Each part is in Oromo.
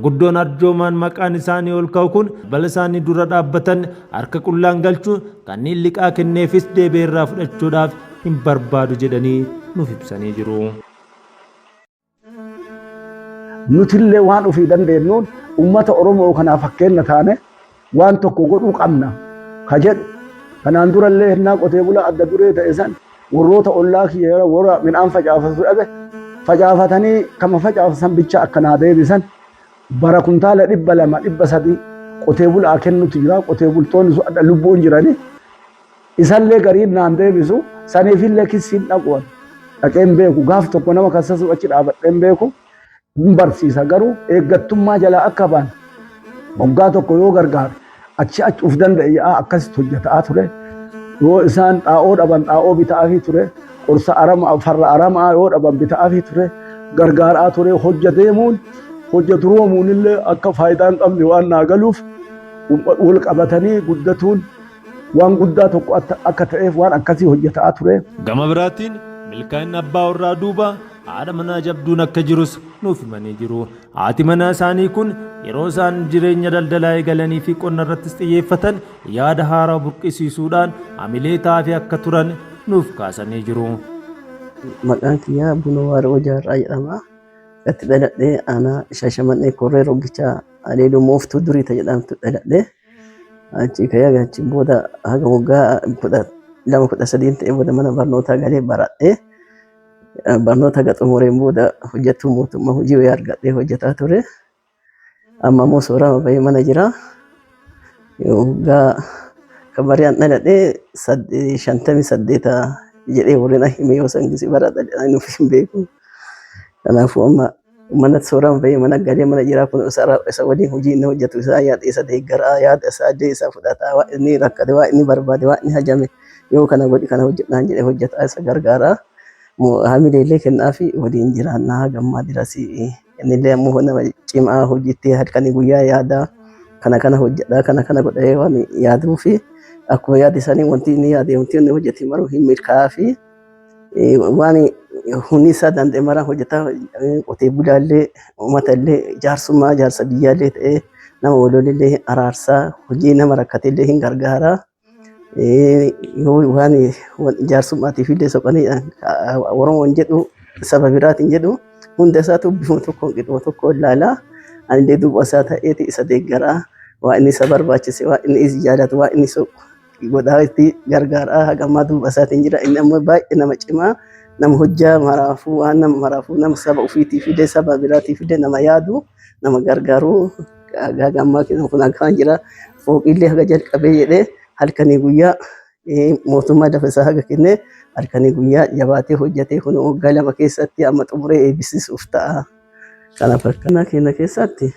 Manguddoon arjoomaan maqaan isaanii ol ka'u kun balbala isaanii dura dhaabbatan harka qullaan galchuun kanneen liqaa kenneefis deebi'ee irraa fudhachuudhaaf hin barbaadu jedhanii nuuf ibsanii jiru. Nutillee waan ofii dandeenyuun uummata Oromoo kanaaf fakkeenya taane waan tokko godhuu qabna ka jedhu. Kanaan durallee hennaa qotee bulaa adda duree ta'e san warroota ollaa kiyya warra midhaan facaafatu dhabe facaafatanii kama facaafatan bicha akka naa deebisan bara kuntaala 200 300 qotee bulaa kennutu jira. Qotee bultoonni sun adda lubbuun jiranii isallee gariin naan deebisu. Saniifillee kissiin dhaqu dhaqeen beeku, gaaf tokko nama kassasuu achi dhaabadheen beeku. Hin barsiisa, garuu eeggattummaa jalaa akka ba'an waggaa tokko yoo gargaaru achi achi uf danda'e yaa'aa akkasitti hojjetaa ture. Yoo isaan xaa'oo dhaban xaa'oo bitaafii ture, qorsa aramaa farra aramaa yoo dhaban bitaafii ture, gargaaraa ture. Hojja deemuun hojja duroomuun illee akka faayidaa hin qabne waan naa galuuf, wal qabatanii guddatuun waan guddaa tokko akka ta'eef waan akkasii hojjetaa ture. Gama biraatiin milkaa'inni abbaa warraa duuba haadha manaa jabduun akka jirus nuuf himanii jiru. Haati manaa isaanii kun yeroo isaan jireenya daldalaa eegalanii fi qonna irrattis xiyyeeffatan yaada haaraa burqisiisuudhaan hamilee taafii akka turan nuuf kaasanii jiru. Maqaan kiyyaa Bunoo Waaroo Jaarraa jedhama. Itti dhaladhee aanaa Shaashamannee Korree Roggichaa Aleeluu Mooftuu Durii ta jedhamtu dhaladhee. Achi ka'ee achiin booda haga waggaa 12 13 ta'e booda mana barnootaa galee baradhee, barnoota haga xumureen booda hojjettuu mootummaa hojii wayii argadhee hojjetaa ture. Amma immoo soorama bahee mana jira. Waggaa kan bari'aan dhaladhee 58 jedhee warri na hime, yoo san gisi bara dhaladhee nuuf hin beeku. Kanaafuu amma mana soorama bahee mana galee mana jira. Kun isa waliin hojii inni hojjetu isaa yaada isa deeggaraa, yaada isaa illee isa fudhataa, waan inni rakkate, waan inni barbaade, waan inni hajame yoo kana godhi kana hojjedhaan jedhee hojjetaa isa gargaaraa. Hamilee illee kennaafi waliin jiraannaa gammaa dirasii. Innillee ammoo nama cimaa hojiitti halkanii guyyaa yaada kana kana hojjedhaa kana kana godhee waan yaaduu fi akkuma yaada isaanii wanti inni yaade, wanti inni hojjete maru hin milkaa'aa fi waan humni isaa danda'e mara hojjetaa. Qotee bulaallee, uummata illee, jaarsummaa jaarsa biyyaallee ta'ee nama walolillee araarsaa, hojii nama rakkatellee hin gargaaraa. Yoo waan jaarsummaatiif illee soqanii Oromoon jedhu saba biraatiin jedhu hunda isaatu bifuma tokkoon qixuma tokkoon ilaalaa. Anillee duuba isaa ta'eeti isa deeggaraa, waan inni isa barbaachise, waan inni isa jaalatu, waan inni godhaa itti gargaaraa haga ammaa duuba isaatiin jira. Inni ammoo baay'ee nama cimaa, nama hojjaa maraafuu, waan nama maraafuu, nama saba ofiitiif illee saba biraatiif illee nama yaadu, nama gargaaru haga ammaa kun akkaan jira. Fooqiillee haga jalqabee jedhee halkanii guyyaa mootummaa lafa isaa haga kennee halkanii guyyaa jabaatee hojjetee kun waggaa 2 keessatti amma xumuree eebbisiisuuf ta'a. Kanaaf akkana keenya keessatti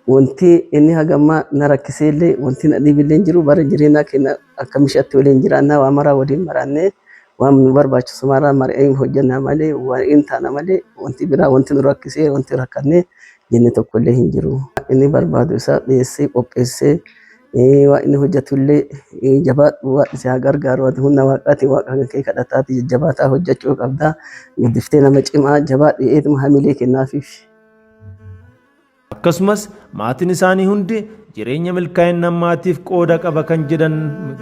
wanti inni haga ammaa na rakkisee illee wanti na dhibillee hin jiru. Bara jireenyaa keenya akka mishaatti waliin jiraannaa, waa maraa waliin maraannee, waan nu barbaachisu maraa mar'ee hojjannaa malee, waan hin taana malee, wanti biraa wanti nu rakkisee wanti rakkannee jenne tokkollee hin jiru. Inni barbaadu isaa dhiyeessee qopheessee waan inni hojjetullee jabaadhu, waan si haa gargaaru, ati humna waaqaatiin waaqa kan kee kadhataati jajjabaataa hojjechuu qabdaa, guddiftee nama cimaa jabaadhu eetuma hamilee kennaafiif. Akkasumas maatiin isaanii hundi jireenya milkaa'ina maatiif qooda qaba kan jedhan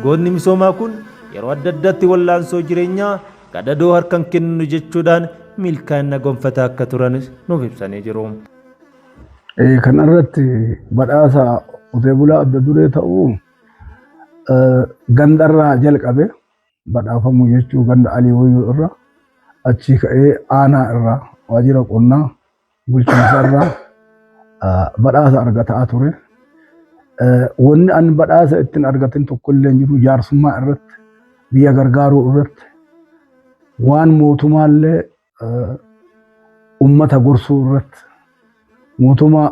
goonni misoomaa kun, yeroo adda addaatti wallaansoo jireenyaa gadadoo harkan kennu jechuudhaan milkaa'ina gonfataa akka turanis nuuf ibsanii jiru. Kana irratti badhaasa qotee bulaa adda duree ta'uu gandarraa jalqabe badhaafamuu jechuu, ganda Alii Wayyuu irra achii ka'ee aanaa irraa, waajjira qonnaa bulchiinsa irraa badhaasa argataa ture. Wanni ani badhaasa ittiin argatin tokko illee hin jiru. Jaarsummaa irratti, biyya gargaaruu irratti, waan mootummaallee ummata gorsuu irratti, mootummaa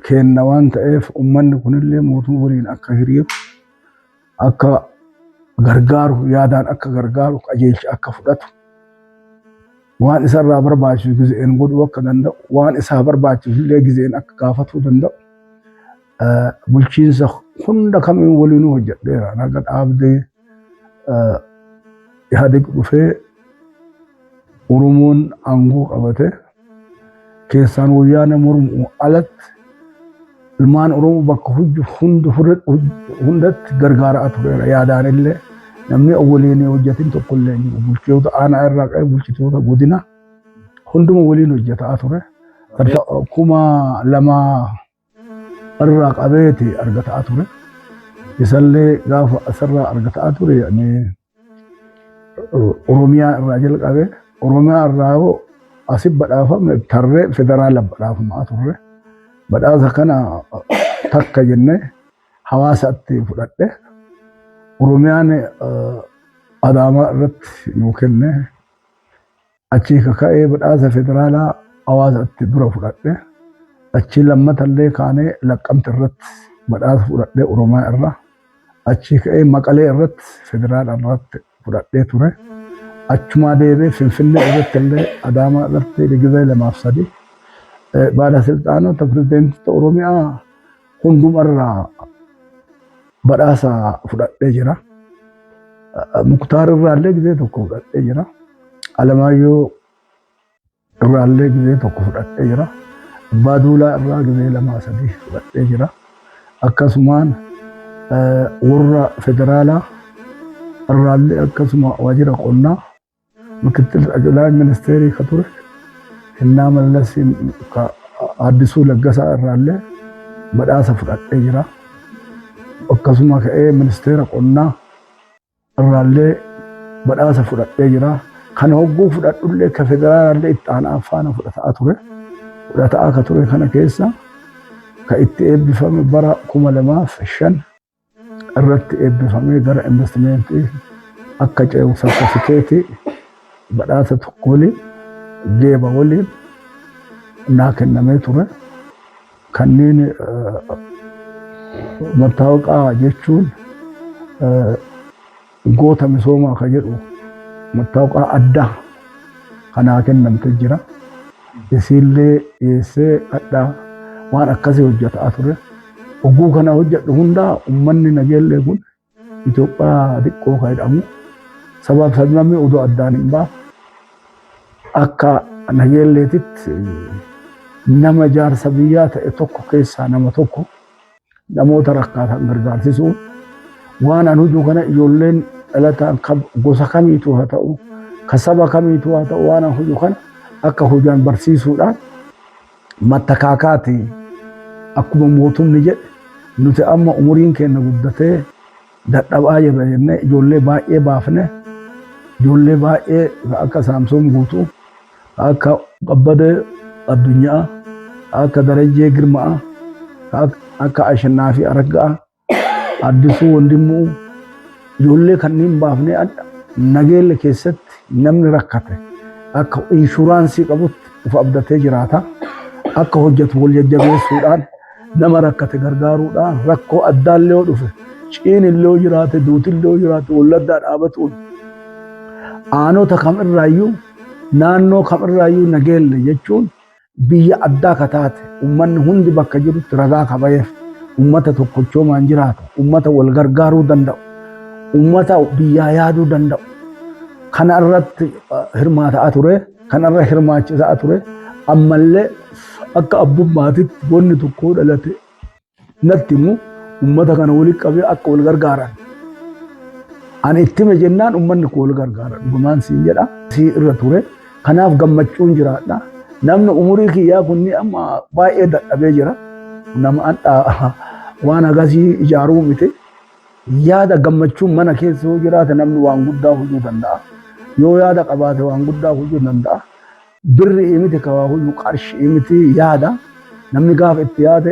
kenna waan ta'eef ummanni kunillee mootummaa waliin akka hiriiru, akka gargaaru, yaadaan akka gargaaru, qajeelcha akka fudhatu, waan isarraa barbaachisu gizeen godhuu akka danda'u, waan isaa barbaachisu illee gizeen akka gaafatuu danda'u, bulchiinsa hunda kamiin waliinuu hojjedheera. Naga dhaabdee Ihaadig dhufee Oromoon aangoo qabate. Keessaan Wayyaanee mormu alatti ilmaan Oromoo bakka hundatti gargaaraa tureera. Yaadaan illee namni waliin hojjetin tokko illee hin jiru. Bulchitoota aanaa irraa ka'ee bulchitoota godina hunduma waliin hojjetaa ture. 2000 irraa qabeeti argataa ture. Isallee gaafa asirraa argataa ture ani Oromiyaa irraa jalqabe. Oromiyaa irraa hoo asi badhaafamne tarree federaala badhaafamaa turre. Badhaasa kana takka jennee hawaasatti fudhadhe. Oromiyaan Adaamaa irratti nuu kenne. Achii kaka'ee badhaasa federaalaa hawaasatti dura fudhadhe. Achii lammatallee kaanee Laqqamte irratti badhaasa fudhadhe Oromiyaa irra. Achii ka'ee Maqalee irratti federaala irratti fudhadhee ture. Achumaa deebee Finfinnee irratti illee Adaamaa irratti gizee lamaaf sadi. Baalasilxaanota pirezidaantota Oromiyaa hundumarraa badhaasa fudhadhee jira. Muktaar irraallee gizee tokko fudhadhee jira. Alamaayyoo irraallee gizee tokko fudhadhee jira. Abbaa Duulaa irraa gizee lamaa sadii fudhadhee jira. Akkasumaan warra federaalaa irraallee akkasuma waajjira qonnaa Mikittil Xaqilaa Ministeerii ka ture Hinnaa Mallasiin ka Addisuu Laggasaa irraallee badhaasa fudhadhee jira. Akkasuma ka'ee ministeera qonnaa irraallee badhaasa fudhadhee jira. Kana hogguu fudhadhullee ka federaalaallee itti aanaa faana fudhataa ture. Fudhataa ka ture kana keessa ka itti eebbifame bara 2005 irratti eebbifamee gara investimeentii akka ce'u sartifikeetii badhaasa tokko waliin geeba waliin naa kennamee ture. Kanneen mattaawaqaa jechuun goota misoomaa ka jedhu mattaawaqaa addaa kanaa kennamte jira. Isiillee dhiyeessee hadhaa waan akkasii hojjetaa ture. Hogguu kana hojjedhu hundaa uummanni Nageellee kun Itoophiyaa xiqqoo kan jedhamu sabaaf sablammii odoo addaan hin baafne akka Nageelleetitti nama jaarsa biyyaa ta'e tokko keessaa nama tokko namoota rakkaatan gargaarsisuu waan an hojuu kana ijoolleen dhalataan gosa kamiitu haa ta'u ka saba kamiitu haa ta'u waan an hojuu kana akka hojaan barsiisuudhaan mattakaakaati akkuma mootumni jedhe nuti amma umuriin keenya guddatee dadhabaa jirra jennee ijoollee baay'ee baafne ijoollee baay'ee akka Saamsoon Guutuu akka Kabbadee Addunyaa akka Darajjee Girmaa akka Ashannaafi Araggaa Addisuu Wandimmuu ijoollee kanneen baafnee adda Nageelle keessatti namni rakkate akka inshuraansii qabutti of abdatee jiraata. Akka hojjetu wal jajjabeessuudhaan nama rakkate gargaaruudhaan rakkoo addaallee yoo dhufe ciinillee yoo jiraate duutillee yoo jiraate walladdaa dhaabatuun aanota kam irraayyuu naannoo kam irraayyuu Nageelle jechuun biyya addaa ka taate ummanni hundi bakka jirutti ragaa ka baheef ummata tokkochoomaan jiraatu ummata wal gargaaruu danda'u ummata biyyaa yaaduu danda'u kana irratti hirmaataa ture kana irra hirmaachisaa ture ammallee akka abbummaatitti wanni tokko dhalate natti himu ummata kana walitti qabee akka wal gargaaran. Ani itti hime jennaan ummanni koo wal gargaara dhugumaan siin jedha. Sii irra ture. Kanaaf gammachuun jiraadha. Namni umurii kiyyaa kunni amma baay'ee dadhabee jira. Nama hadhaa waan hagasii ijaaruu miti. Yaada gammachuun mana keessa yoo jiraate namni waan guddaa hojuu danda'a. Yoo yaada qabaate waan guddaa hojuu danda'a. Birri'ii miti ka waa huju qarshi'ii miti yaada. Namni gaafa itti yaade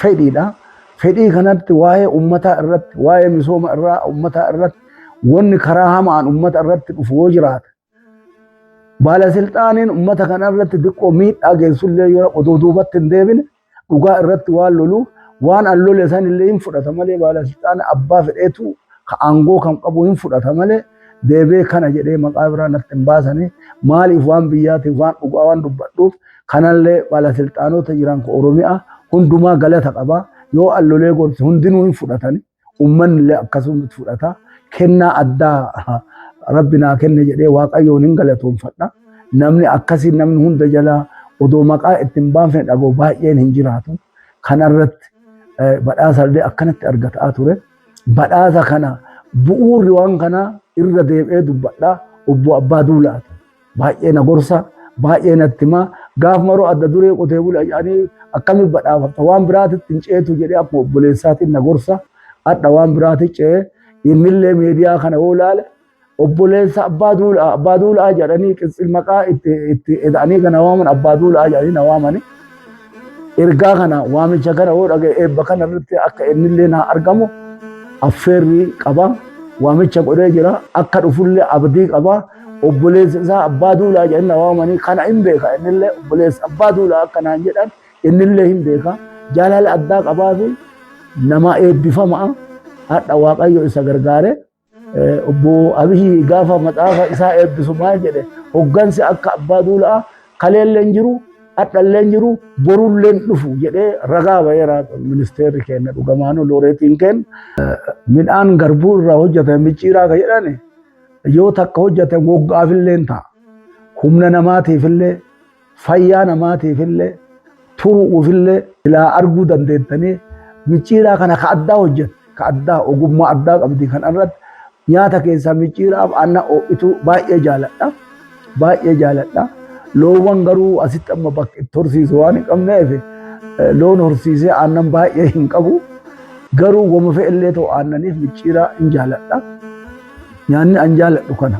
fedhiidha. Fedhii kanatti waa'ee ummataa irratti, waa'ee misooma irraa ummataa irratti wanni karaa hamaan ummata irratti dhufu yoo jiraate baalasilxaaniin ummata kana irratti diqqoo miidhaa geessullee yoo odoo duubatti hin deebine dhugaa irratti waan loluuf waan an lole san illee hin fudhata malee baalasilxaana abbaa fedheetu ka aangoo kan qabu hin fudhata malee deebee kana jedhee maqaa biraa natti hin baasanii maaliif waan biyyaatiif waan dhugaa waan dubbadhuuf kanallee baalasilxaanota jiran ka Oromiyaa hundumaa galata qaba yoo an lolee gorse hundinuu hin fudhatani ummanni illee akkasumatti fudhata kennaa addaa rabbi naa kenne jedhee waaqayyoon hin galatoomfadha namni akkasii namni hunda jalaa Odoo maqaa itti hin baafne dhagoo baay'een hin jiraatu. Kanarratti badhaasa illee akkanatti argataa ture. Badhaasa kana bu'uurri waan kanaa irra deebi'ee dubbadhaa obbo Abbaa Duulaati. Baay'ee na gorsa, baay'ee natti himaa. Gaaf maroo adda duree qotee bulaa jedhanii akkamitti badhaafamta waan biraatitti hin ceetu jedhee akkuma obboleessaatiin na gorsa. Hadha waan biraatti ce'ee innillee miidiyaa kana yoo ilaale obboleessa Abbaa Duulaa Abbaa Duulaa jedhanii qitsil maqaa itti itti eda'anii kana waaman Abbaa Duulaa jedhanii na waamani. Ergaa kana waamicha kana yoo dhaga'e eebba kana irratti akka innillee naa argamu affeerrii qaba. Waamicha godhee jira. Akka dhufullee abdii qaba. Obboleessi isaa Abbaa Duulaa jedhanii na waamanii kana hin beeka innillee obboleessa Abbaa Duulaa akka naan jedhan innillee hin beeka. Jaalala addaa qabaa fi nama eebbifamaa hadha Waaqayyo isa gargaare. Obbo Abiyyi gaafa maxaafa isaa eebbisu maal jedhe hoggansi akka Abbaa Duulaa kaleellee hin jiru hadhallee hin jiru borullee hin dhufu jedhee ragaa ba'eera ministeerri keenya dhugamaanuu looreetiin keenya. Midhaan garbuu irraa hojjetame micciiraa kan jedhani yoo takka hojjetame waggaafillee hin ta'a. Humna namaatiifillee fayyaa namaatiifillee turuufillee ilaa arguu dandeettanii micciiraa kana ka addaa hojjette ka addaa ogummaa addaa qabdi kan irratti nyaata keessaa micciiraaf aannan ho'itu baay'ee jaaladha. Baay'ee jaaladha. Loowwan garuu asitti amma bakka itti horsiisu waan hin qabneef loon horsiisee aannan baay'ee hin qabu. Garuu wama fe'ellee ta'u aannaniif micciiraa hin jaaladha. Nyaanni an jaaladhu kana.